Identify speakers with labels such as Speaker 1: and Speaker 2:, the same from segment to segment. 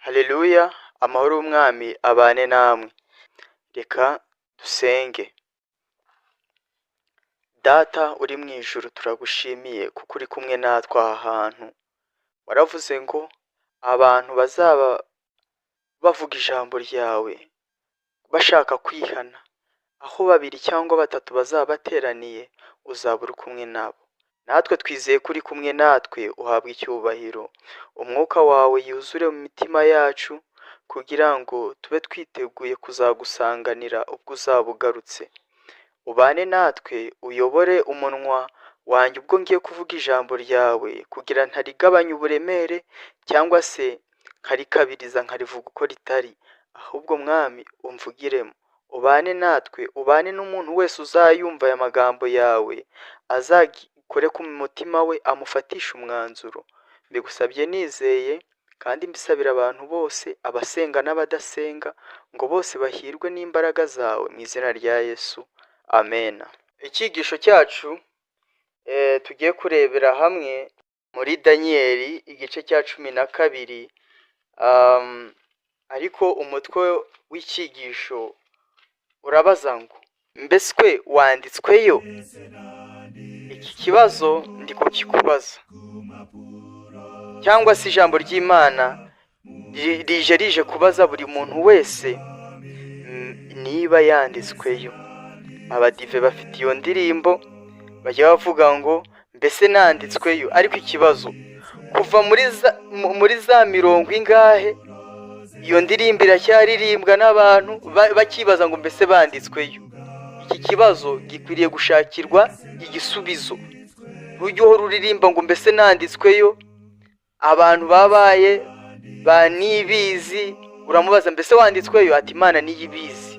Speaker 1: Haleluya, amahoro y'Umwami abane namwe. Reka dusenge. Data uri mu ijuru, turagushimiye kuko uri kumwe natwe aha hantu. Waravuze ngo abantu bazaba bavuga ijambo ryawe bashaka kwihana, aho babiri cyangwa batatu bazaba bateraniye, uzaba uri kumwe nabo. Natwe twizeye ko uri kumwe natwe, uhabwa icyubahiro. Umwuka wawe yuzure mu mitima yacu kugira ngo tube twiteguye kuzagusanganira ubwo uzaba ugarutse. Ubane natwe, uyobore umunwa wanjye ubwo ngiye kuvuga ijambo ryawe, kugira ntarigabanye uburemere cyangwa se nkarikabiriza nkarivuga uko ritari, ahubwo Mwami umvugiremo. Ubane natwe, ubane n'umuntu wese uzayumva aya magambo yawe, azakore ku mutima we, amufatishe umwanzuro. Mbigusabye nizeye kandi mbisabira abantu bose, abasenga n'abadasenga, ngo bose bahirwe n'imbaraga zawe mu izina rya Yesu, amena. Icyigisho cyacu tugiye kurebera hamwe muri Daniyeli igice cya 12, ariko umutwe w'icyigisho urabaza ngo: "Mbese wanditsweyo?" Iki kibazo ndi kukikubaza, cyangwa se ijambo ry'Imana rije kubaza buri muntu wese niba yanditsweyo. Abadive bafite iyo ndirimbo bajya bavuga ngo: "Mbese nanditsweyo?" Ariko ikibazo, kuva muri za mirongo ingahe, iyo ndirimbo iracyaririmbwa n'abantu bakibaza ngo: "Mbese banditsweyo?" Iki kibazo gikwiriye gushakirwa igisubizo. Ntujye uhora uririmba ngo: "Mbese nanditsweyo?" Abantu babaye ba nibizi, uramubaza: "Mbese wanditsweyo?" Ati: "Imana niyo ibizi."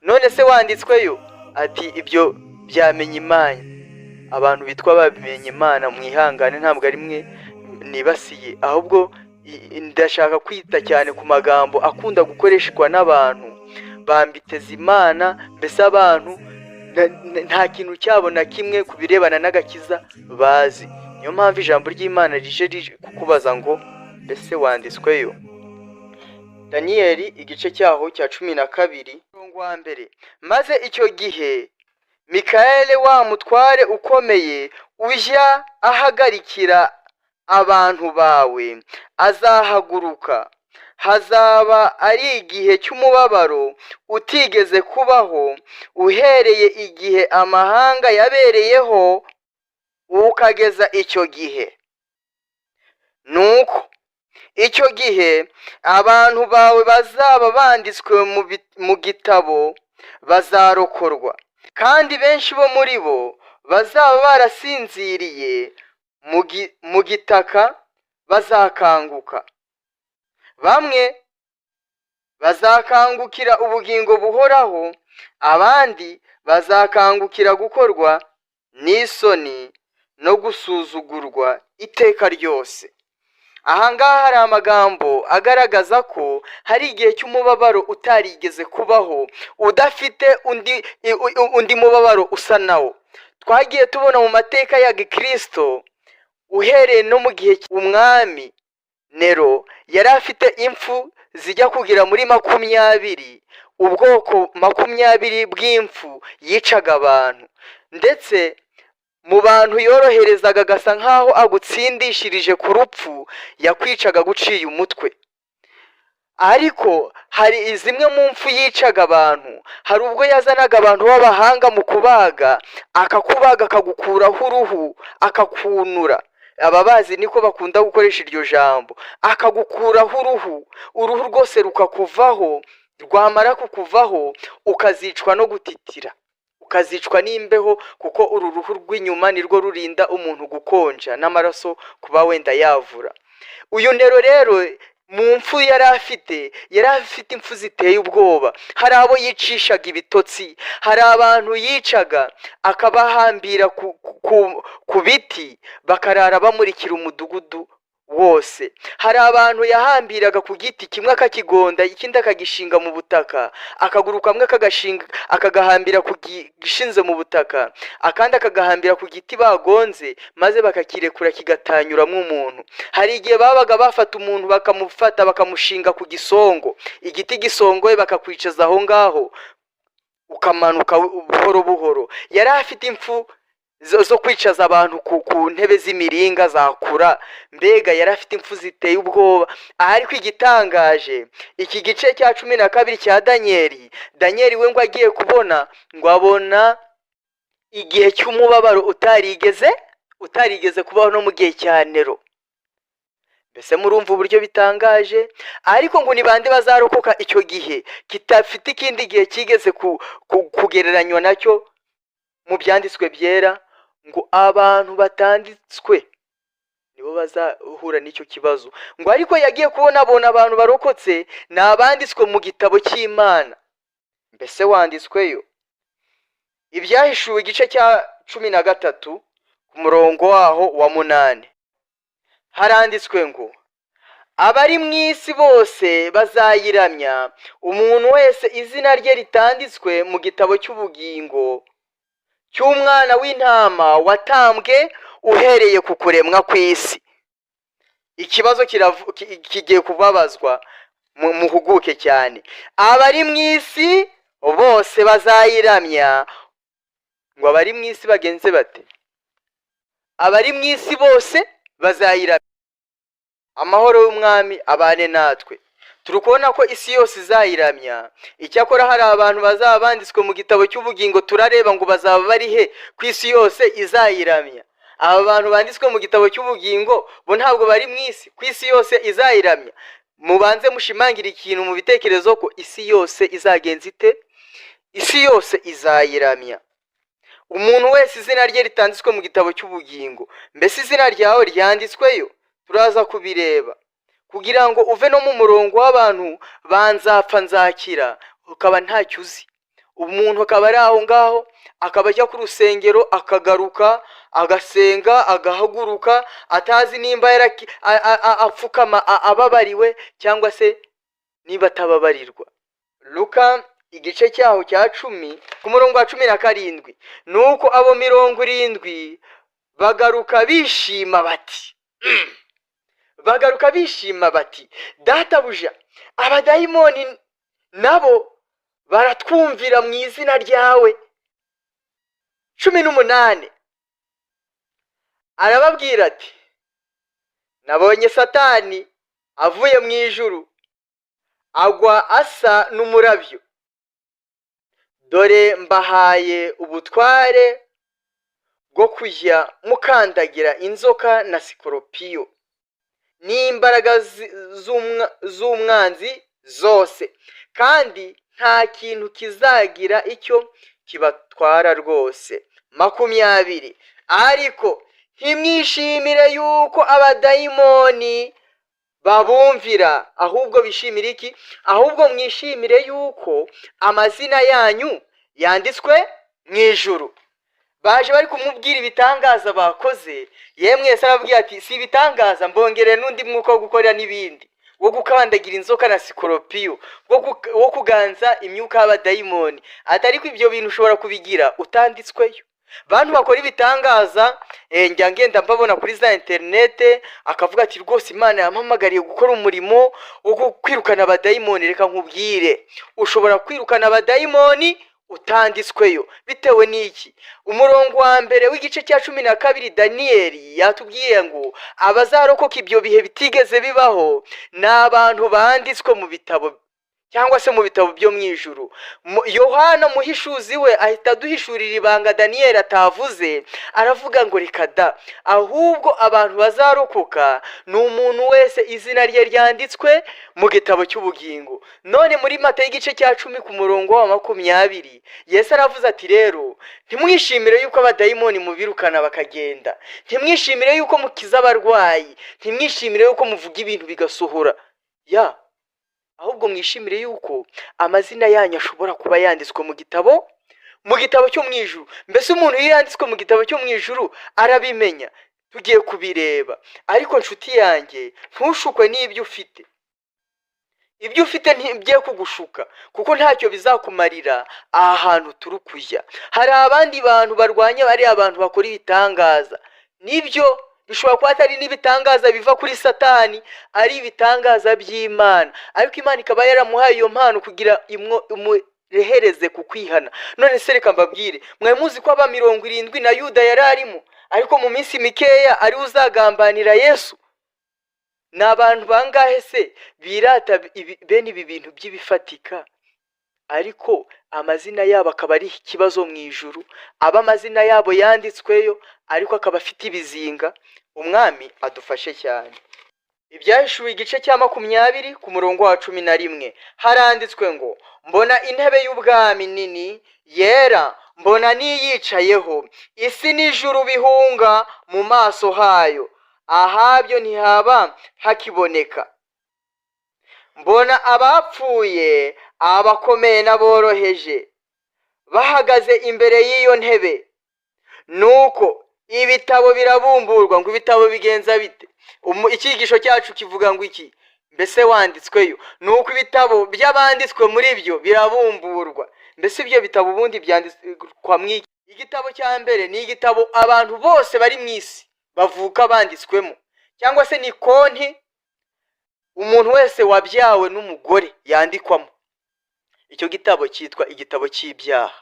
Speaker 1: "None se wanditsweyo?" Ati: "Ibyo byamenya Imana." Abantu bitwa babimenye Imana, mwihangane, ntabwo ari mwe nibasiye, ahubwo ndashaka kwita cyane ku magambo akunda gukoreshwa n'abantu bambiteza Imana. Mbese abantu nta kintu cyabo na kimwe ku birebana n'agakiza bazi. Niyo mpamvu ijambo ry'Imana rije kukubaza ngo: "Mbese wanditsweyo?" Daniyeli igice cyaho cya 12, umurongo wa mbere: "Maze icyo gihe Mikayeli, wa mutware ukomeye ujya ahagarikira abantu bawe, azahaguruka. Hazaba ari igihe cy'umubabaro utigeze kubaho uhereye igihe amahanga yabereyeho ukageza icyo gihe. Nuko icyo gihe abantu bawe bazaba banditswe mu gitabo bazarokorwa, kandi benshi bo muri bo bazaba barasinziriye mu gitaka bazakanguka. Bamwe bazakangukira ubugingo buhoraho, abandi bazakangukira gukorwa n'isoni no gusuzugurwa iteka ryose." Aha ngaha hari amagambo agaragaza ko hari igihe cy'umubabaro utarigeze kubaho, udafite undi mubabaro usa nawo. Twagiye tubona mu mateka ya gikirisito, uhereye no mu gihe umwami Nero yari afite impfu zijya kugera muri 20, ubwoko 20 bw'impfu yicaga abantu. Ndetse mu bantu yoroherezaga, agasa nk'aho agutsindishirije ku rupfu, yakwicaga guciye umutwe. Ariko hari zimwe mu mfu yicaga abantu, hari ubwo yazanaga abantu b'abahanga mu kubaga, akakubaga akagukuraho uruhu, akakunura. Ababazi niko bakunda gukoresha iryo jambo. Akagukuraho uruhu, uruhu rwose rukakuvaho. Rwamara kukuvaho, ukazicwa no gutitira, ukazicwa n'imbeho, kuko uru ruhu rw'inyuma nirwo rurinda umuntu gukonja n'amaraso kuba wenda yavura. Uyu Nero rero, mu mfu yari afite, yari afite impfu ziteye ubwoba. Hari abo yicishaga ibitotsi, hari abantu yicaga akabahambira ku biti, bakarara bamurikira umudugudu. wose. Hari abantu yahambiraga ku giti kimwe akakigonda, ikindi akagishinga mu butaka, akaguru kamwe akagashinga akagahambira ku gishinze mu butaka, akandi akagahambira ku giti bagonze, maze bakakirekura kigatanyuramo umuntu. Hari igihe babaga bafata umuntu, bakamufata bakamushinga ku gisongo, igiti gisongoye, bakakwicaza aho ngaho ukamanuka buhoro buhoro. Yari afite impfu zo kwicaza abantu ku ntebe z'imiringa zakura. Mbega yari afite impfu ziteye ubwoba! Ariko igitangaje, iki gice cya 12 cya Daniyeli, Daniyeli we ngo agiye kubona, ngo abona igihe cy'umubabaro utarigeze kubaho no mu gihe cya Nero. Mbese murumva uburyo bitangaje? Ariko ngo ni bande bazarokoka icyo gihe kitafite ikindi gihe kigeze kugereranywa nacyo mu byanditswe byera? Ngo abantu batanditswe nibo bazahura n'icyo kibazo. Ngo ariko yagiye kubona, abona abantu barokotse ni abanditswe mu gitabo cy'Imana. Mbese wanditsweyo? Ibyahishuwe igice cya 13 ku murongo waho wa 8 haranditswe ngo: "Abari mu isi bose bazayiramya, umuntu wese izina rye ritanditswe mu gitabo cy'ubugingo cy'Umwana w'Intama watambwe uhereye ku kuremwa kw'isi." Ikibazo kigiye kubabazwa, muhuguke cyane. Abari mu isi bose bazayiramya. Ngo abari mu isi bagenze bate? Abari mu isi bose bazayiramya. Amahoro y'Umwami abane natwe. Turi kubona ko isi yose izayiramya. Icyakora hari abantu bazaba banditswe mu gitabo cy'ubugingo. Turareba ngo bazaba bari he ku isi yose izayiramya? Aba bantu banditswe mu gitabo cy'ubugingo bo ntabwo bari mu isi, ku isi yose izayiramya. Mubanze mushimangire ikintu mu bitekerezo ko isi yose izagenza ite? Isi yose izayiramya, umuntu wese izina rye ritanditswe mu gitabo cy'ubugingo. Mbese izina ryawe ryanditsweyo? Turaza kubireba kugira ngo uve no mu murongo w'abantu banzapfa nzakira ukaba ntacyo uzi. Umuntu akaba ari aho ngaho, akaba ajya ku rusengero, akagaruka, agasenga, agahaguruka atazi nimba apfukama ababariwe cyangwa se niba atababarirwa. Luka igice cyaho cya 10 ku murongo wa 17: "Nuko abo 70 bagaruka bishima bati, 'Databuja, abadayimoni nabo baratwumvira mu izina ryawe.' 18, arababwira ati: 'Nabonye Satani avuye mu ijuru agwa asa n'umurabyo. Dore mbahaye ubutware bwo kujya mukandagira inzoka na sikoropiyo n'imbaraga z'umwanzi zose, kandi nta kintu kizagira icyo kibatwara rwose.' 20, ariko ntimwishimire yuko abadayimoni babumvira, ahubwo bishimire iki? Ahubwo mwishimire yuko amazina yanyu yanditswe mu ijuru." Baje bari kumubwira ibitangaza bakoze. Yemwe, Yesu arababwira ati: "Si ibitangaza, mbongereye n'undi mwuka wo gukora n'ibindi, wo gukandagira inzoka na sikoropiyo, wo kuganza imyuka y'abadayimoni." Ati: "Ariko ibyo bintu ushobora kubigira utanditsweyo." Bantu bakora ibitangaza, njya ngenda mbabona kuri za interinete, akavuga ati: "Rwose Imana yampamagariye gukora umurimo wo kwirukana abadayimoni." Reka nkubwire, ushobora kwirukana abadayimoni utanditsweyo. Bitewe n'iki? Umurongo wa mbere w'igice cya 12 Daniyeli yatubwiye ngo abazarokoka ibyo bihe bitigeze bibaho ni abantu banditswe mu bitabo cyangwa se mu bitabo byo mu ijuru. Yohana muhishuzi we ahita aduhishurira ibanga Daniyeli atavuze, aravuga ngo: "Reka da, ahubwo abantu bazarokoka ni umuntu wese izina rye ryanditswe mu gitabo cy'ubugingo." None muri Matayo igice cya 10 ku murongo wa 20, Yesu aravuze ati: "Rero ntimwishimire yuko abadayimoni mubirukana bakagenda, ntimwishimire yuko mukiza abarwayi, ntimwishimire yuko muvuga ibintu bigasohora ya, ahubwo mwishimire yuko amazina yanyu ashobora kuba yanditswe mu gitabo cyo mu ijuru." Mbese umuntu iyo yanditswe mu gitabo cyo mu ijuru arabimenya? Tugiye kubireba. Ariko nshuti yanjye, ntushukwe n'ibyo ufite. Ibyo ufite ntibye kugushuka, kuko ntacyo bizakumarira aha hantu turi kujya. Hari abandi bantu barwanya bariya bantu bakora ibitangaza. Nibyo, bishobora kuba atari n'ibitangaza biva kuri Satani, ari ibitangaza by'Imana, ariko Imana ikaba yaramuhaye iyo mpano kugira imurehereze ku kwihana. None se reka mbabwire, mwari muzi ko aba 70 na Yuda yari arimo, ariko mu minsi mikeya ariwe uzagambanira Yesu? Ni abantu bangahe se birata bene ibi bintu by'ibifatika, ariko amazina yabo akaba ari ikibazo mu ijuru, aba amazina yabo yanditsweyo ariko akaba afite ibizinga? Umwami adufashe cyane. Ibyahishuwe igice cya 20 ku murongo wa 11 haranditswe ngo: "Mbona intebe y'ubwami nini yera, mbona n'iyicayeho, isi n'ijuru bihunga mu maso hayo, ahabyo ntihaba hakiboneka. Mbona abapfuye, abakomeye n'aboroheje, bahagaze imbere y'iyo ntebe, nuko ibitabo birabumburwa." Ngo ibitabo bigenza bite? Icyigisho cyacu kivuga ngo iki? Mbese wanditsweyo? Nuko ibitabo by'abanditswe muri byo birabumburwa. Mbese ibyo bitabo ubundi byandikwa mu iki? Igitabo cya mbere ni igitabo abantu bose bari mu isi bavuka banditswemo, cyangwa se ni konti umuntu wese wabyawe n'umugore yandikwamo. Icyo gitabo cyitwa igitabo cy'ibyaha.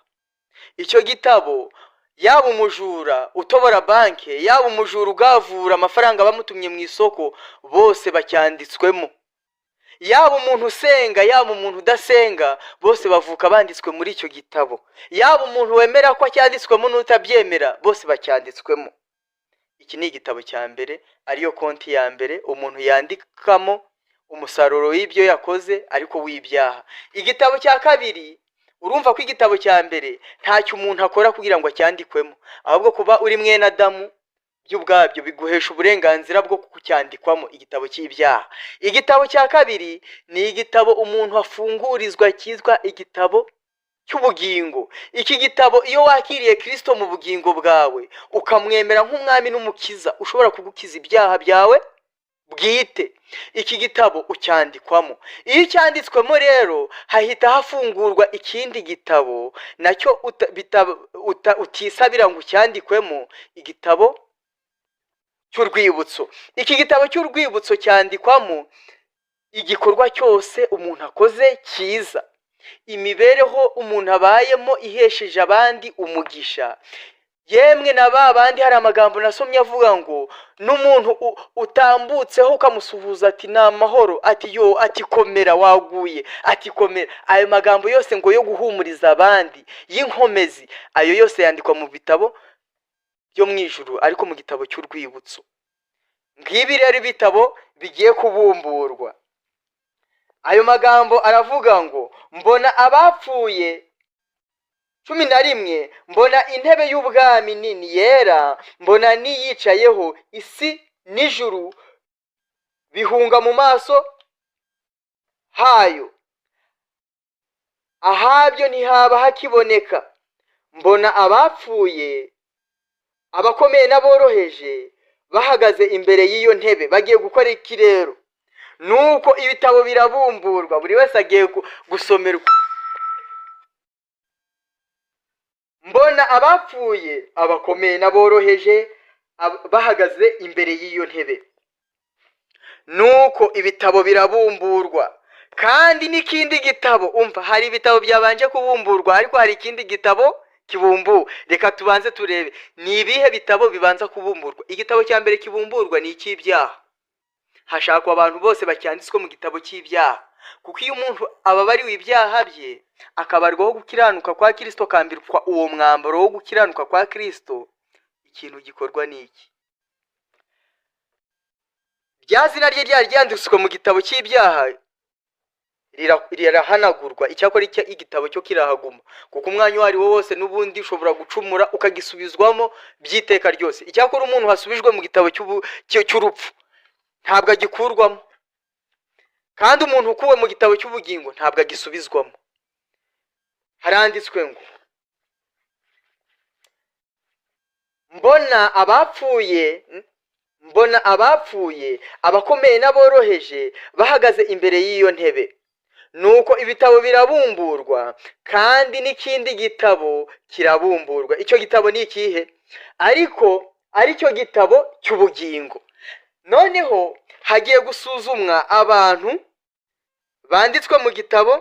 Speaker 1: Icyo gitabo, yaba umujura utobora banki, yaba umujura ugavura amafaranga bamutumye mu isoko, bose bacyanditswemo. Yaba umuntu usenga, yaba umuntu udasenga, bose bavuka banditswe muri icyo gitabo. Yaba umuntu wemera ko cyanditswemo n'utabyemera, bose bacyanditswemo. Iki ni igitabo cya mbere, ariyo konti ya mbere umuntu yandikamo umusaruro w'ibyo yakoze, ariko w'ibyaha. Igitabo cya kabiri, urumva ko igitabo cya mbere ntacyo umuntu akora kugira ngo acyandikwemo, ahubwo kuba uri mwene Adamu by'ubwabyo biguhesha uburenganzira bwo kucyandikwamo, igitabo cy'ibyaha. Igitabo cya kabiri ni igitabo umuntu afungurizwa cyitwa igitabo cy'ubugingo. Iki gitabo, iyo wakiriye Kirisito mu bugingo bwawe, ukamwemera nk'umwami n'umukiza ushobora kugukiza ibyaha byawe bwite, iki gitabo ucyandikwamo. Iyo cyanditswemo rero, hahita hafungurwa ikindi gitabo nacyo utisabira ngo ucyandikwemo, igitabo cy'urwibutso. Iki gitabo cy'urwibutso cyandikwamo igikorwa cyose umuntu akoze cyiza, imibereho umuntu abayemo ihesheje abandi umugisha, yemwe na ba bandi. Hari amagambo nasomye avuga ngo n'umuntu utambutseho ukamusuhuza ati: "Ni amahoro?" Ati: "Yo," ati: "Komera, waguye," ati: "Komera." Ayo magambo yose ngo yo guhumuriza abandi, y'inkomezi, ayo yose yandikwa mu bitabo byo mu ijuru, ariko mu gitabo cy'urwibutso. Ngibi rero ibitabo bigiye kubumburwa. Ayo magambo aravuga ngo: "Mbona abapfuye," 11, "mbona intebe y'ubwami nini yera, mbona n'iyicayeho, isi n'ijuru bihunga mu maso hayo, ahabyo ntihaba hakiboneka. Mbona abapfuye, abakomeye n'aboroheje, bahagaze imbere y'iyo ntebe." Bagiye gukora iki rero? Nuko ibitabo birabumburwa, buri wese agiye gusomerwa. "Mbona abapfuye, abakomeye n'aboroheje, bahagaze imbere y'iyo ntebe, nuko ibitabo birabumburwa, kandi n'ikindi gitabo." Umva, hari ibitabo byabanje kubumburwa, ariko hari ikindi gitabo kibumbuwe. Reka tubanze turebe ni ibihe bitabo bibanza kubumburwa. Igitabo cya mbere kibumburwa ni icy'ibyaha. Hashakwa abantu bose bacyanditswe mu gitabo cy'ibyaha, kuko iyo umuntu ababariwe ibyaha bye, akabarwaho gukiranuka kwa Kirisito, akambikwa uwo mwambaro wo gukiranuka kwa Kirisito, ikintu gikorwa ni iki? Rya zina rye ryari ryanditswe mu gitabo cy'ibyaha rirahanagurwa. Icyakora igitabo cyo kirahaguma, kuko umwanya uwo ari wo wose n'ubundi ushobora gucumura ukagisubizwamo by'iteka ryose. Icyakora umuntu wasubijwe mu gitabo cy'urupfu ntabwo agikurwamo, kandi umuntu ukuwe mu gitabo cy'ubugingo ntabwo agisubizwamo. Haranditswe ngo: "Mbona abapfuye Mbona abapfuye, abakomeye n'aboroheje, bahagaze imbere y'iyo ntebe. Nuko ibitabo birabumburwa, kandi n'ikindi gitabo kirabumburwa. Icyo gitabo ni ikihe? Ariko aricyo gitabo cy'ubugingo. Noneho hagiye gusuzumwa abantu banditswe mu gitabo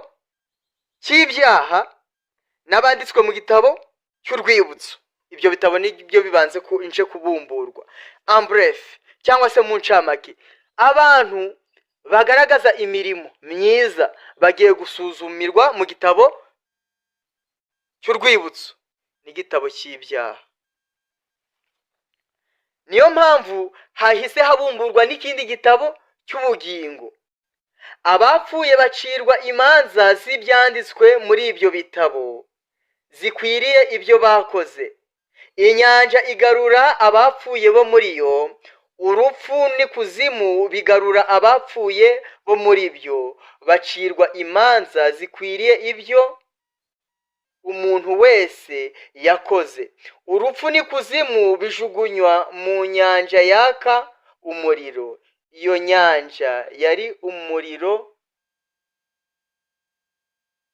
Speaker 1: cy'ibyaha n'abanditswe mu gitabo cy'urwibutso. Ibyo bitabo nibyo bibanze nje kubumburwa. En bref, cyangwa se mu ncamake, abantu bagaragaza imirimo myiza bagiye gusuzumirwa mu gitabo cy'urwibutso n'igitabo cy'ibyaha. Niyo mpamvu hahise habumburwa n'ikindi gitabo cy'ubugingo. Abapfuye bacirwa imanza z'ibyanditswe muri ibyo bitabo zikwiriye ibyo bakoze. Inyanja igarura abapfuye bo muri yo, urupfu n'ikuzimu bigarura abapfuye bo muri byo, bacirwa imanza zikwiriye ibyo umuntu wese yakoze. Urupfu n'ikuzimu bijugunywa mu nyanja yaka umuriro. Iyo nyanja yari umuriro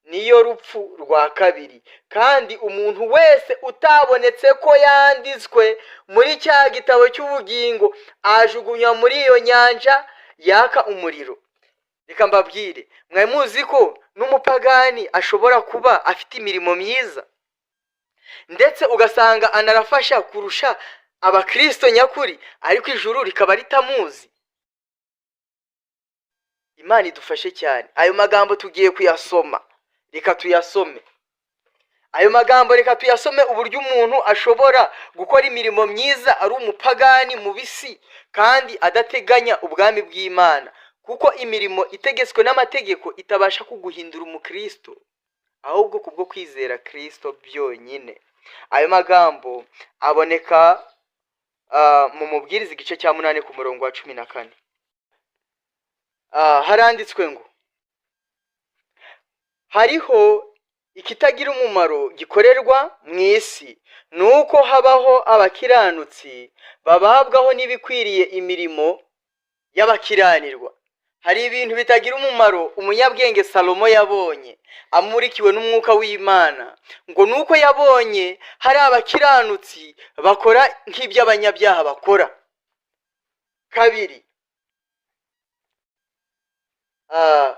Speaker 1: niyo rupfu rwa kabiri. Kandi umuntu wese utabonetse ko yanditswe muri cya gitabo cy'ubugingo ajugunywa muri iyo nyanja yaka umuriro. Reka mbabwire, mwari muzi ko n'umupagani ashobora kuba afite imirimo myiza, ndetse ugasanga anarafasha kurusha abakristo nyakuri, ariko ijuru rikaba ritamuzi? Imana idufashe cyane. Ayo magambo tugiye kuyasoma, reka tuyasome. Ayo magambo reka tuyasome, uburyo umuntu ashobora gukora imirimo myiza ari umupagani mubisi kandi adateganya ubwami bw'Imana, kuko imirimo itegetswe n'amategeko itabasha kuguhindura umukristo, ahubwo kubwo kwizera Kristo byonyine. Ayo magambo aboneka mu Mubwiriza igice cya 8 ku murongo wa 14. Haranditswe ngo: "Hariho ikitagira umumaro gikorerwa mu isi, ni uko habaho abakiranutsi bababwaho n'ibikwiriye imirimo y'abakiranirwa." Hari ibintu bitagira umumaro umunyabwenge Salomo yabonye amurikiwe n'umwuka w'Imana, ngo ni uko yabonye hari abakiranutsi bakora nk'iby'abanyabyaha bakora. Kabiri,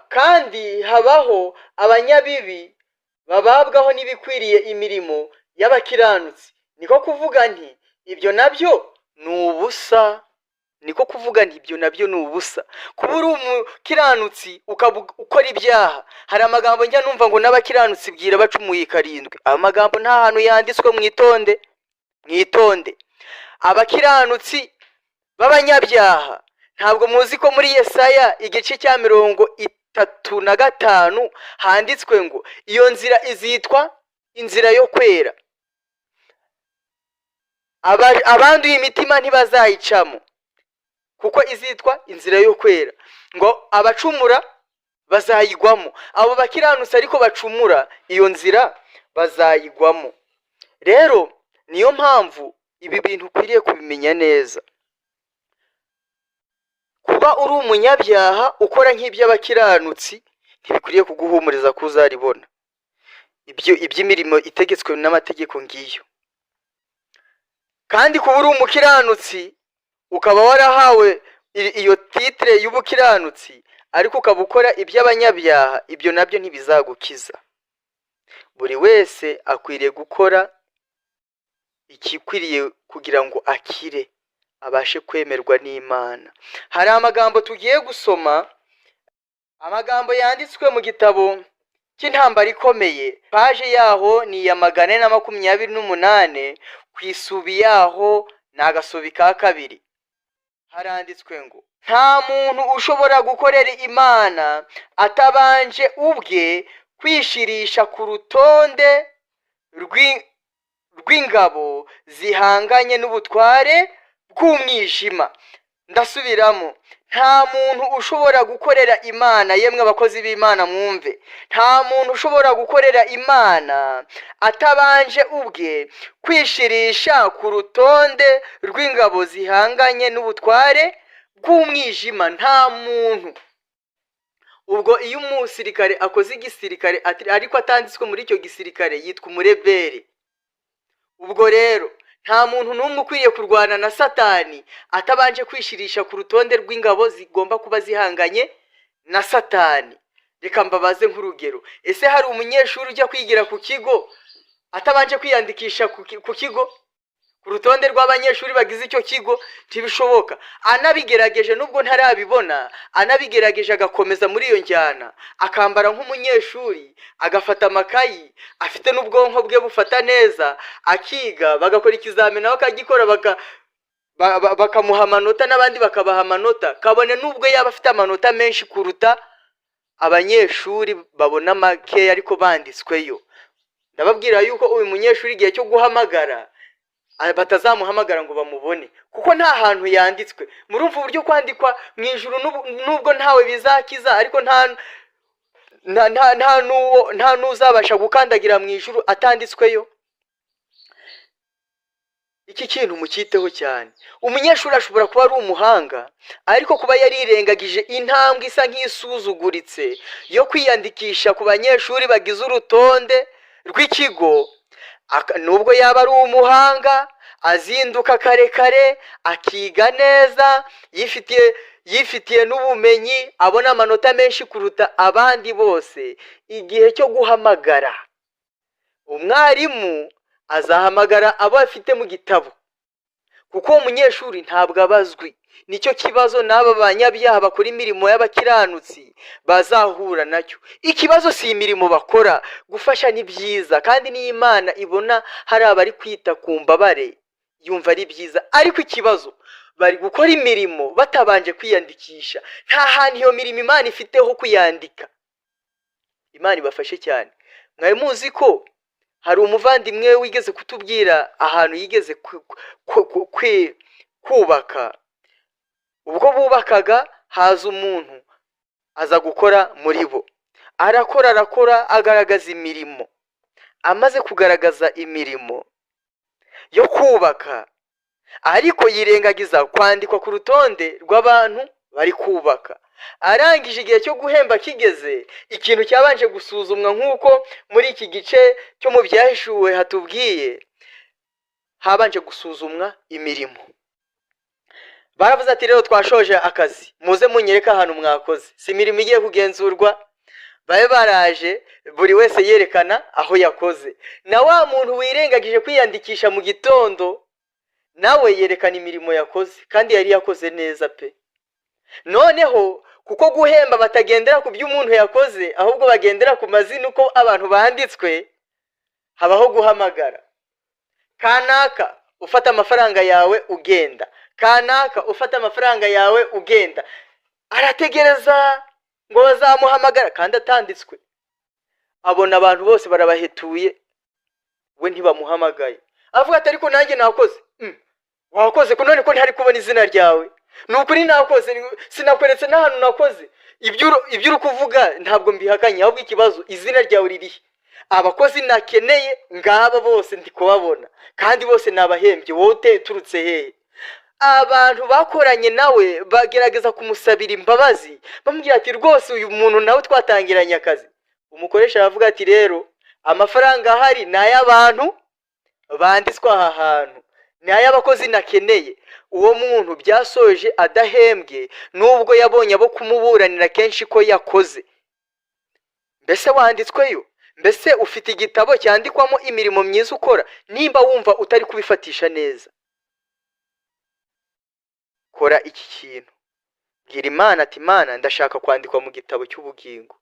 Speaker 1: kandi habaho abanyabibi bababwaho n'ibikwiriye imirimo y'abakiranutsi. Niko kuvuga nti: "Ibyo nabyo ni ubusa." Niko kuvuga nti: "Ibyo nabyo ni ubusa." Kuba uri umukiranutsi ukaba ukora ibyaha. Hari amagambo njya numva ngo n'abakiranutsi bwira bacumuye karindwi. Ayo magambo nta hantu yanditswe. Mwitonde, mwitonde. Abakiranutsi b'abanyabyaha, ntabwo muzi ko muri Yesaya igice cya 35 handitswe ngo iyo nzira izitwa inzira yo kwera, abanduye imitima ntibazayicamo, kuko izitwa inzira yo kwera, ngo abacumura bazayigwamo. Abo bakiranutsi ariko bacumura, iyo nzira bazayigwamo. Rero niyo mpamvu ibi bintu ukwiriye kubimenya neza. Kuba uri umunyabyaha ukora nk'iby'abakiranutsi ntibikwiriye kuguhumuriza ko uzaribona. Ibyo iby'imirimo itegetswe n'amategeko ngiyo. Kandi kuba uri umukiranutsi, ukaba warahawe iyo titre y'ubukiranutsi, ariko ukaba ukora iby'abanyabyaha, ibyo nabyo ntibizagukiza. Buri wese akwiriye gukora ikikwiriye kugira ngo akire, abashe kwemerwa n'Imana. Hari amagambo tugiye gusoma, amagambo yanditswe mu gitabo cy'Intambara Ikomeye. Page yaho ni iya 428, ku isubi yaho ni agasubi ka kabiri. Haranditswe ngo: "Nta muntu ushobora gukorera Imana atabanje ubwe kwishirisha ku rutonde rw'ingabo zihanganye n'ubutware bw'umwijima." Ndasubiramo: nta muntu ushobora gukorera Imana Nta muntu ushobora gukorera Imana, yemwe abakozi b'Imana mwumve, nta muntu ushobora gukorera Imana atabanje ubwe kwishirisha ku rutonde rw'ingabo zihanganye n'ubutware bw'umwijima. Nta muntu. Ubwo iyo umusirikare akoze igisirikare ariko atanditswe muri icyo gisirikare, yitwa umurebere. Ubwo rero nta muntu n'umwe ukwiriye kurwana na Satani atabanje kwishirisha ku rutonde rw'ingabo zigomba kuba zihanganye na Satani. Reka mbabaze nk'urugero: ese hari umunyeshuri ujya kwigira ku kigo atabanje kwiyandikisha ku kigo, ku rutonde rw'abanyeshuri bagize icyo kigo? Ntibishoboka. Anabigerageje, nubwo ntarabibona, anabigerageje agakomeza muri iyo njyana, akambara nk'umunyeshuri, agafata amakayi, afite n'ubwonko bwe bufata neza, akiga, bagakora ikizamini nawe akagikora, bakamuha amanota n'abandi bakabaha amanota, kabone n'ubwo yaba afite amanota menshi kuruta abanyeshuri babona makeya ariko banditsweyo, ndababwira yuko uyu munyeshuri igihe cyo guhamagara batazamuhamagara ngo bamubone, kuko nta hantu yanditswe. Murumva uburyo kwandikwa mu ijuru, nubwo ntawe bizakiza, ariko nta n'uwo, nta n'uzabasha gukandagira mu ijuru atanditsweyo. Iki kintu mucyiteho cyane. Umunyeshuri ashobora kuba ari umuhanga, ariko kuba yarirengagije intambwe isa nk'isuzuguritse yo kwiyandikisha ku banyeshuri bagize urutonde rw'ikigo, nubwo yaba ari umuhanga, azinduka kare kare, akiga neza, yifitiye n'ubumenyi, abona amanota menshi kuruta abandi bose, igihe cyo guhamagara, umwarimu azahamagara abo afite mu gitabo, kuko uwo munyeshuri ntabwo aba azwi. Nicyo kibazo n'aba banyabyaha bakora imirimo y'abakiranutsi bazahura nacyo. Ikibazo si imirimo bakora. Gufasha ni byiza, kandi n'iyo Imana ibona hari abari kwita ku mbabare yumva ari byiza, ariko ikibazo bari gukora imirimo batabanje kwiyandikisha. Nta hantu iyo mirimo Imana ifite ho kuyandika. Imana ibafashe cyane. Mwari muzi ko hari umuvandimwe wigeze kutubwira ahantu yigeze kubaka? Ubwo bubakaga, haza umuntu aza gukora muri bo, arakora, arakora, agaragaza imirimo. Amaze kugaragaza imirimo yo kubaka, ariko yirengagiza kwandikwa ku rutonde rw'abantu bari kubaka. Arangije, igihe cyo guhemba kigeze, ikintu cyabanje gusuzumwa, nk'uko muri iki gice cyo mu Byahishuwe hatubwiye, habanje gusuzumwa imirimo. Baravuze ati: "Rero twashoje akazi, muze munyereke ahantu mwakoze." Si imirimo igiye kugenzurwa? Babe baraje, buri wese yerekana aho yakoze, na wa muntu wirengagije kwiyandikisha mu gitondo nawe yerekana imirimo yakoze, kandi yari yakoze neza pe. Noneho kuko guhemba batagendera ku byo umuntu yakoze, ahubwo bagendera ku mazina uko abantu banditswe, habaho guhamagara: "Kanaka, ufata amafaranga yawe ugenda. Kanaka, ufata amafaranga yawe ugenda." Arategereza ngo bazamuhamagara kandi atanditswe. Abona abantu bose barabahetuye, we ntibamuhamagaye. Avuga ati: "Ariko nanjye nakoze." Wakoze ko none ko ntari kubona izina ryawe?" "Ni ukuri nakoze, sinakweretse n'ahantu nakoze. Ibyo uri kuvuga ntabwo mbihakanye, ahubwo ikibazo izina ryawe ririhe? Abakozi nakeneye ngaba bose ndi kubabona, kandi bose nabahembye, wowe uteye uturutse hehe?" Abantu bakoranye nawe bagerageza kumusabira imbabazi, bamubwira ati: "Rwose uyu muntu nawe twatangiranye akazi." Umukoresha aravuga ati: "Rero amafaranga ahari ni ay'abantu banditswe aha hantu, ni ay'abakozi nakeneye." Uwo muntu byasoje adahembwe, nubwo yabonye abo kumuburanira kenshi ko yakoze. Mbese wanditsweyo? Mbese ufite igitabo cyandikwamo imirimo myiza ukora? Nimba wumva utari kubifatisha neza, kora iki kintu: bwira Imana ati: "Imana, ndashaka kwandikwa mu gitabo cy'ubugingo,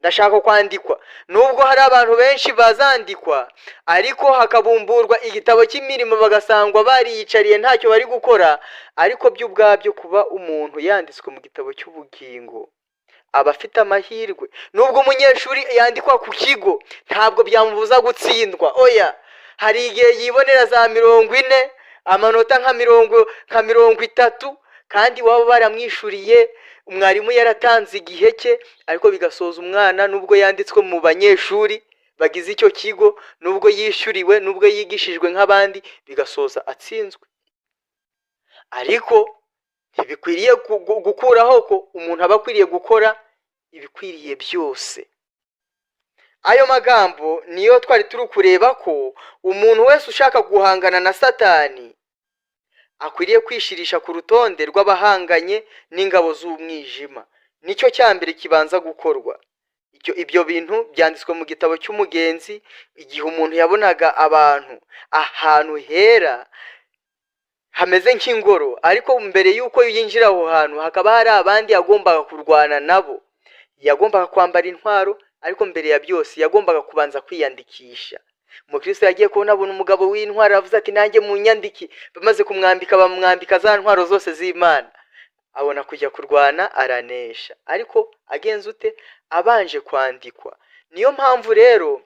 Speaker 1: ndashaka kwandikwa." Nubwo hari abantu benshi bazandikwa, ariko hakabumburwa igitabo cy'imirimo bagasangwa bariyicariye ntacyo bari gukora, ariko byo ubwabyo kuba umuntu yanditswe mu gitabo cy'ubugingo aba afite amahirwe. Nubwo umunyeshuri yandikwa ku kigo, ntabwo byamubuza gutsindwa. Oya, hari igihe yibonera za 40, amanota nka 30. Kandi waba baramwishuriye, umwarimu yaratanze igihe cye, ariko bigasoza umwana nubwo yanditswe mu banyeshuri bagize icyo kigo, nubwo yishyuriwe, nubwo yigishijwe nk'abandi, bigasoza atsinzwe. Ariko ntibikwiriye gukuraho ko umuntu aba akwiriye gukora ibikwiriye byose. Ayo magambo niyo twari turi kureba, ko umuntu wese ushaka guhangana na Satani akwiriye kwishirisha ku rutonde rw'abahanganye n'ingabo z'umwijima. Nicyo cya mbere kibanza gukorwa. Ibyo bintu byanditswe mu gitabo cy'Umugenzi. Igihe umuntu yabonaga abantu ahantu hera hameze nk'ingoro, ariko mbere y'uko yinjira aho hantu hakaba hari abandi yagombaga kurwana nabo, yagombaga kwambara intwaro, ariko mbere ya byose yagombaga kubanza kwiyandikisha. Umukristo yagiye kubona abona umugabo w'intwaro, aravuze ati: "Nanjye munyandike." Bamaze kumwambika, bamwambika za ntwaro zose z'Imana, abona kujya kurwana, aranesha. Ariko agenza ute? Abanje kwandikwa. Niyo mpamvu rero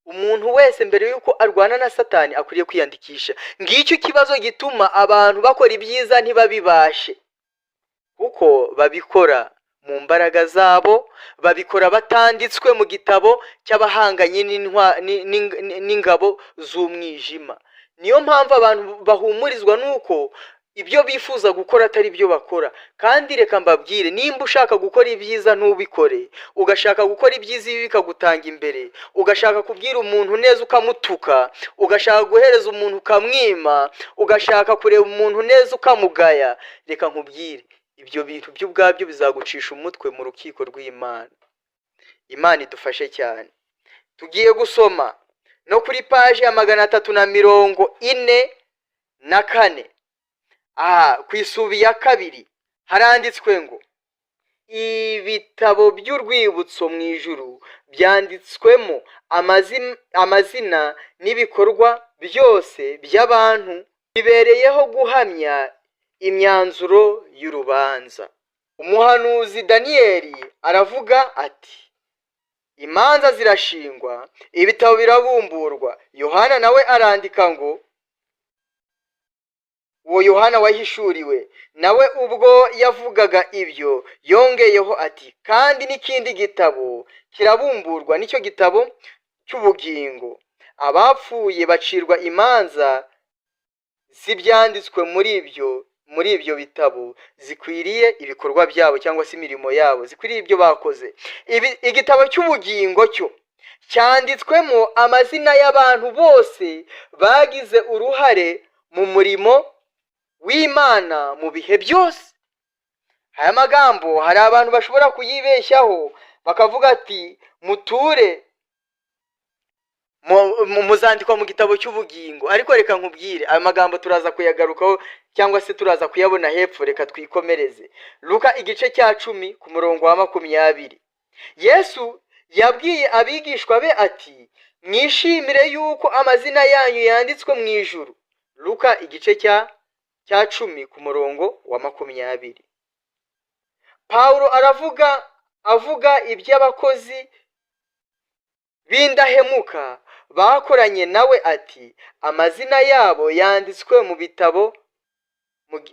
Speaker 1: umuntu wese mbere y'uko arwana na Satani akwiriye kwiyandikisha. Ngicyo ikibazo gituma abantu bakora ibyiza ntibabibashe, kuko babikora mu mbaraga zabo, babikora batanditswe mu gitabo cy'abahanganye n'ingabo z'umwijima. Niyo mpamvu abantu bahumurizwa n'uko ibyo bifuza gukora atari byo bakora. Kandi reka mbabwire, nimba ushaka gukora ibyiza ntubikore, ugashaka gukora ibyiza ibi bikagutanga imbere, ugashaka kubwira umuntu neza ukamutuka, ugashaka guhereza umuntu ukamwima, ugashaka kureba umuntu neza ukamugaya, reka nkubwire, ibyo bintu byo ubwabyo bizagucisha umutwe mu rukiko rw'Imana. Imana idufashe cyane. Tugiye gusoma no kuri paji ya 344. Aha ku isubi ya kabiri haranditswe ngo: "Ibitabo by'urwibutso mu ijuru byanditswemo amazina n'ibikorwa byose by'abantu, bibereyeho guhamya imyanzuro y'urubanza." Umuhanuzi Daniyeli aravuga ati: "Imanza zirashingwa, ibitabo birabumburwa." Yohana nawe arandika ngo, uwo Yohana wahishuriwe nawe, ubwo yavugaga ibyo yongeyeho ati: "Kandi n'ikindi gitabo kirabumburwa, nicyo gitabo cy'ubugingo. Abapfuye bacirwa imanza z'ibyanditswe muri ibyo bitabo, zikwiriye ibikorwa byabo cyangwa se imirimo yabo, zikwiriye ibyo bakoze." Igitabo cy'ubugingo cyo cyanditswemo amazina y'abantu bose bagize uruhare mu murimo w'Imana mu bihe byose. Aya magambo hari abantu bashobora kuyibeshyaho, bakavuga ati: "Muture muzandikwa mu gitabo cy'ubugingo." Ariko reka nkubwire, aya magambo turaza kuyagarukaho cyangwa se turaza kuyabona hepfo. Reka twikomereze. Luka igice cya 10 ku murongo wa 20, Yesu yabwiye abigishwa be ati: "Mwishimire yuko amazina yanyu yanditswe mu ijuru." Luka igice cya 10 ku murongo wa 20. Pawulo aravuga, avuga iby'abakozi b'indahemuka bakoranye nawe, ati: "Amazina yabo yanditswe mu bitabo,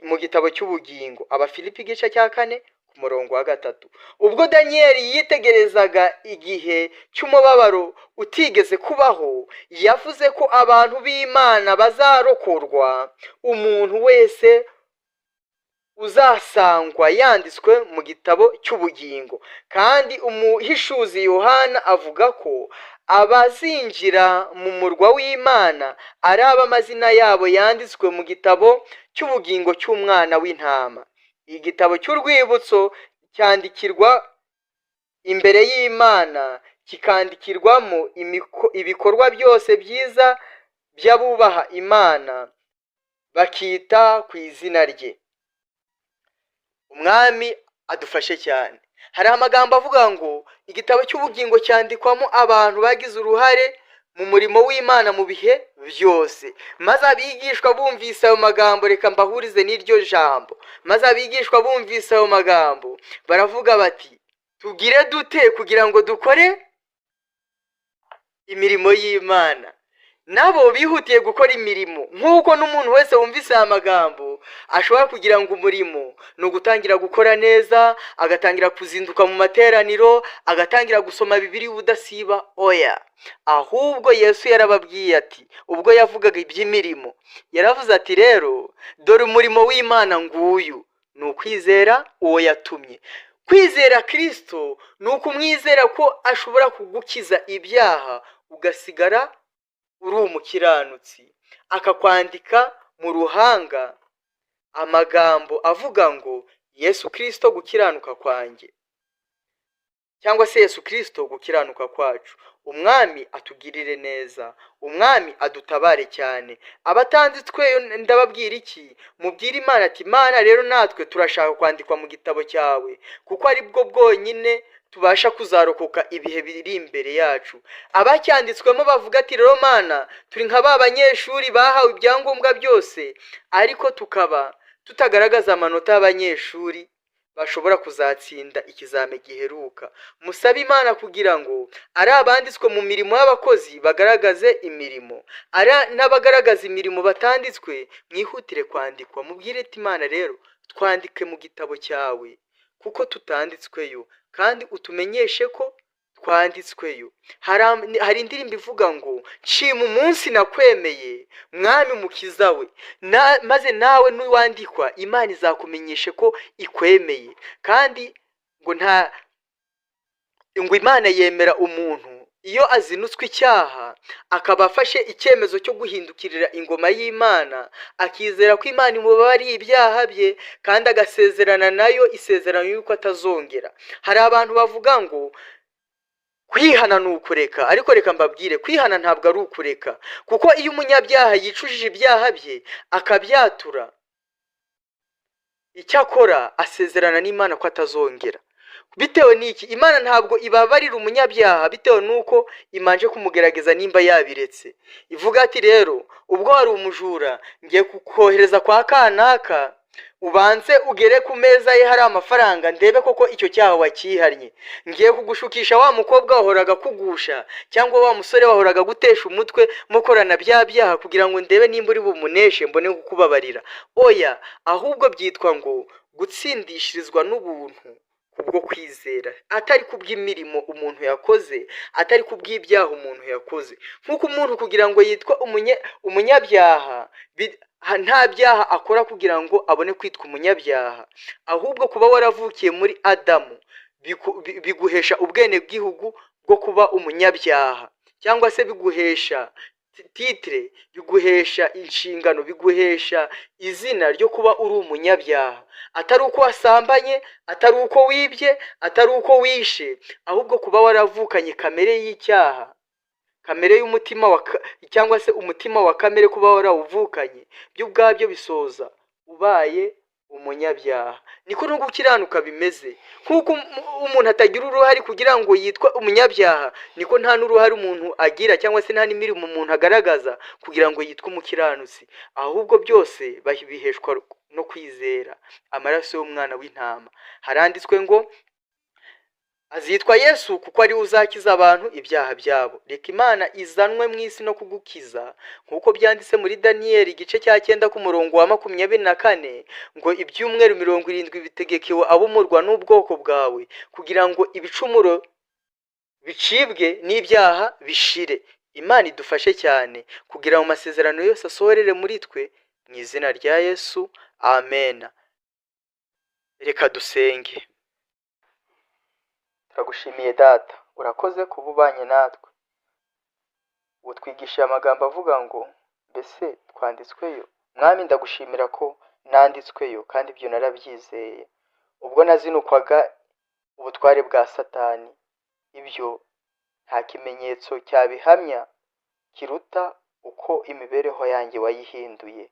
Speaker 1: mu gitabo cy'ubugingo." Abafilipi igice cya 4 ku murongo wa 3. Ubwo Daniyeli yitegerezaga igihe cy'umubabaro utigeze kubaho, yavuze ko abantu b'Imana bazarokorwa, umuntu wese uzasangwa yanditswe mu gitabo cy'ubugingo. Kandi umuhishuzi Yohana avuga ko abazinjira mu murwa w'Imana ari ab'amazina yabo yanditswe mu gitabo cy'ubugingo cy'Umwana w'Intama. Igitabo cy'urwibutso cyandikirwa imbere y'Imana, kikandikirwamo ibikorwa byose byiza by'abubaha Imana bakita ku izina rye. Umwami adufashe cyane. Hari amagambo avuga ngo igitabo cy'ubugingo cyandikwamo abantu bagize uruhare mu murimo w'Imana mu bihe byose. Maze abigishwa bumvise ayo magambo, reka mbahurize n'iryo jambo, maze abigishwa bumvise ayo magambo baravuga bati: "Tugire dute kugira ngo dukore imirimo y'Imana?" Nabo bihutiye gukora imirimo, nk'uko n'umuntu wese wumvise aya magambo ashobora kugira ngo umurimo ni ugutangira gukora neza, agatangira kuzinduka mu materaniro, agatangira gusoma Bibiliya ubudasiba. Oya, ahubwo Yesu yarababwiye ati, ubwo yavugaga iby'imirimo, yaravuze ati: "Rero dore umurimo w'Imana nguyu, ni ukwizera uwo yatumye." Kwizera Kirisito ni ukumwizera ko ashobora kugukiza ibyaha, ugasigara uri umukiranutsi, akakwandika mu ruhanga amagambo avuga ngo "Yesu Kirisito gukiranuka kwanjye", cyangwa se "Yesu Kirisito gukiranuka kwacu". Umwami atugirire neza, Umwami adutabare cyane. Abatanditswe ndababwira iki? Mubwire Imana ati: "Imana, rero natwe turashaka kwandikwa mu gitabo cyawe, kuko ari bwo bwonyine tubasha kuzarokoka ibihe biri imbere yacu." Abacyanditswemo bavuga ati: "Rero Mana, turi nka ba banyeshuri bahawe ibyangombwa byose, ariko tukaba tutagaragaza amanota y'abanyeshuri bashobora kuzatsinda ikizame giheruka." Musabe Imana kugira ngo ari abanditswe mu mirimo y'abakozi bagaragaze imirimo, ari n'abagaragaza imirimo batanditswe, mwihutire kwandikwa. Mubwire ati: "Imana, rero twandike mu gitabo cyawe kuko tutanditsweyo, kandi utumenyeshe ko twanditsweyo." Hari indirimbo ivuga ngo: "Nshima umunsi nakwemeye, Mwami Mukiza we." Maze nawe nuwandikwa, Imana izakumenyeshe ko ikwemeye. Kandi ngo nta ngo Imana yemera umuntu iyo azinutswe icyaha, akaba afashe icyemezo cyo guhindukirira ingoma y'Imana, akizera ko Imana imubabariye ibyaha bye, kandi agasezerana nayo isezerano y'uko atazongera. Hari abantu bavuga ngo kwihana ni ukureka, ariko reka mbabwire, kwihana ntabwo ari ukureka, kuko iyo umunyabyaha yicujije ibyaha bye akabyatura, icyakora asezerana n'Imana ko atazongera. Bitewe n'iki? Imana ntabwo ibabarira umunyabyaha bitewe n'uko imanje kumugerageza nimba yabiretse. Ivuga ati: "Rero ubwo wari umujura, ngiye kukohereza kwa kanaka, ubanze ugere ku meza ye hari amafaranga, ndebe koko icyo cyaha wakihannye. Ngiye kugushukisha wa mukobwa wahoraga kugusha, cyangwa wa musore wahoraga gutesha umutwe mukorana bya byaha, kugira ngo ndebe nimba uri bumuneshe, mbone kukubabarira." Oya, ahubwo byitwa ngo gutsindishirizwa n'ubuntu kubwo kwizera, atari kubw'imirimo umuntu yakoze, atari kubw'ibyaha umuntu yakoze. Nk'uko umuntu kugira ngo yitwe umunyabyaha nta byaha akora kugira ngo abone kwitwa umunyabyaha, ahubwo kuba waravukiye muri Adamu biguhesha ubwenegihugu bwo kuba umunyabyaha, cyangwa se biguhesha titre, biguhesha inshingano, biguhesha izina ryo kuba uri umunyabyaha, atari uko wasambanye, atari uko wibye, atari uko wishe, ahubwo kuba waravukanye kamere y'icyaha, kamere y'umutima wa cyangwa se umutima wa kamere, kuba warawuvukanye byo ubwabyo bisoza ubaye umunyabyaha. Niko no gukiranuka bimeze. Nk'uko umuntu atagira uruhare kugira ngo yitwe umunyabyaha, niko nta n'uruhare umuntu agira, cyangwa se nta n'imirimo umuntu agaragaza kugira ngo yitwe umukiranutsi, ahubwo byose babiheshwa no kwizera amaraso y'umwana w'intama. Haranditswe ngo: "Azitwa Yesu, kuko ari we uzakiza abantu ibyaha byabo." Reka Imana izanwe mu isi no kugukiza, nk'uko byanditse muri Daniyeli igice cya 9 ku murongo wa 24 ngo: "Ibyumweru 70 bitegekewe ab'umurwa n'ubwoko bwawe, kugira ngo ibicumuro bicibwe n'ibyaha bishire." Imana idufashe cyane kugira ngo amasezerano yose asohorere muri twe, mu izina rya Yesu, amen. Reka dusenge. Turagushimiye Data, urakoze kuba ubanye natwe. Utwigishije amagambo avuga ngo: "Mbese twanditsweyo?" Mwami, ndagushimira ko nanditsweyo, kandi ibyo narabyizeye ubwo nazinukwaga ubutware bwa Satani. Ibyo nta kimenyetso cyabihamya kiruta uko imibereho yanjye wayihinduye.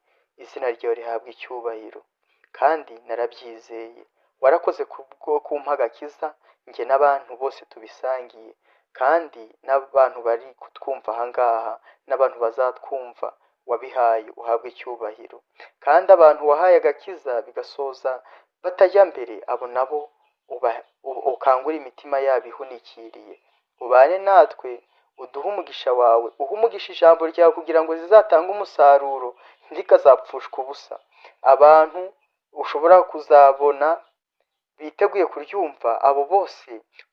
Speaker 1: Izina ryawe rihabwa icyubahiro, kandi narabyizeye. Warakoze kubwo kumpa agakiza, njye n'abantu bose tubisangiye, kandi n'abantu bari kutwumva ahangaha n'abantu bazatwumva wabihaye, uhabwe icyubahiro. Kandi abantu wahaye agakiza bigasoza batajya mbere, abo nabo ukangure imitima yabo ihunikiriye. Ubane natwe. Uduhe umugisha wawe, uhe umugisha ijambo ryawe kugira ngo zizatange umusaruro, ntirikazapfushwe ubusa. Abantu ushobora kuzabona biteguye kuryumva, abo bose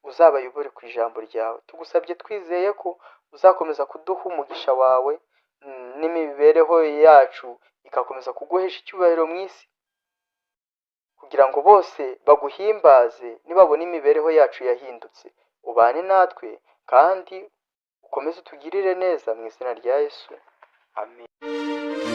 Speaker 1: uzabayobore ku ijambo ryawe. Tugusabye twizeye ko uzakomeza kuduha umugisha wawe n'imibereho yacu igakomeza kuguhesha icyubahiro mu isi, kugira ngo bose baguhimbaze nibabona imibereho yacu yahindutse. Ubane natwe kandi ukomeze utugirire neza mu izina rya Yesu, amen.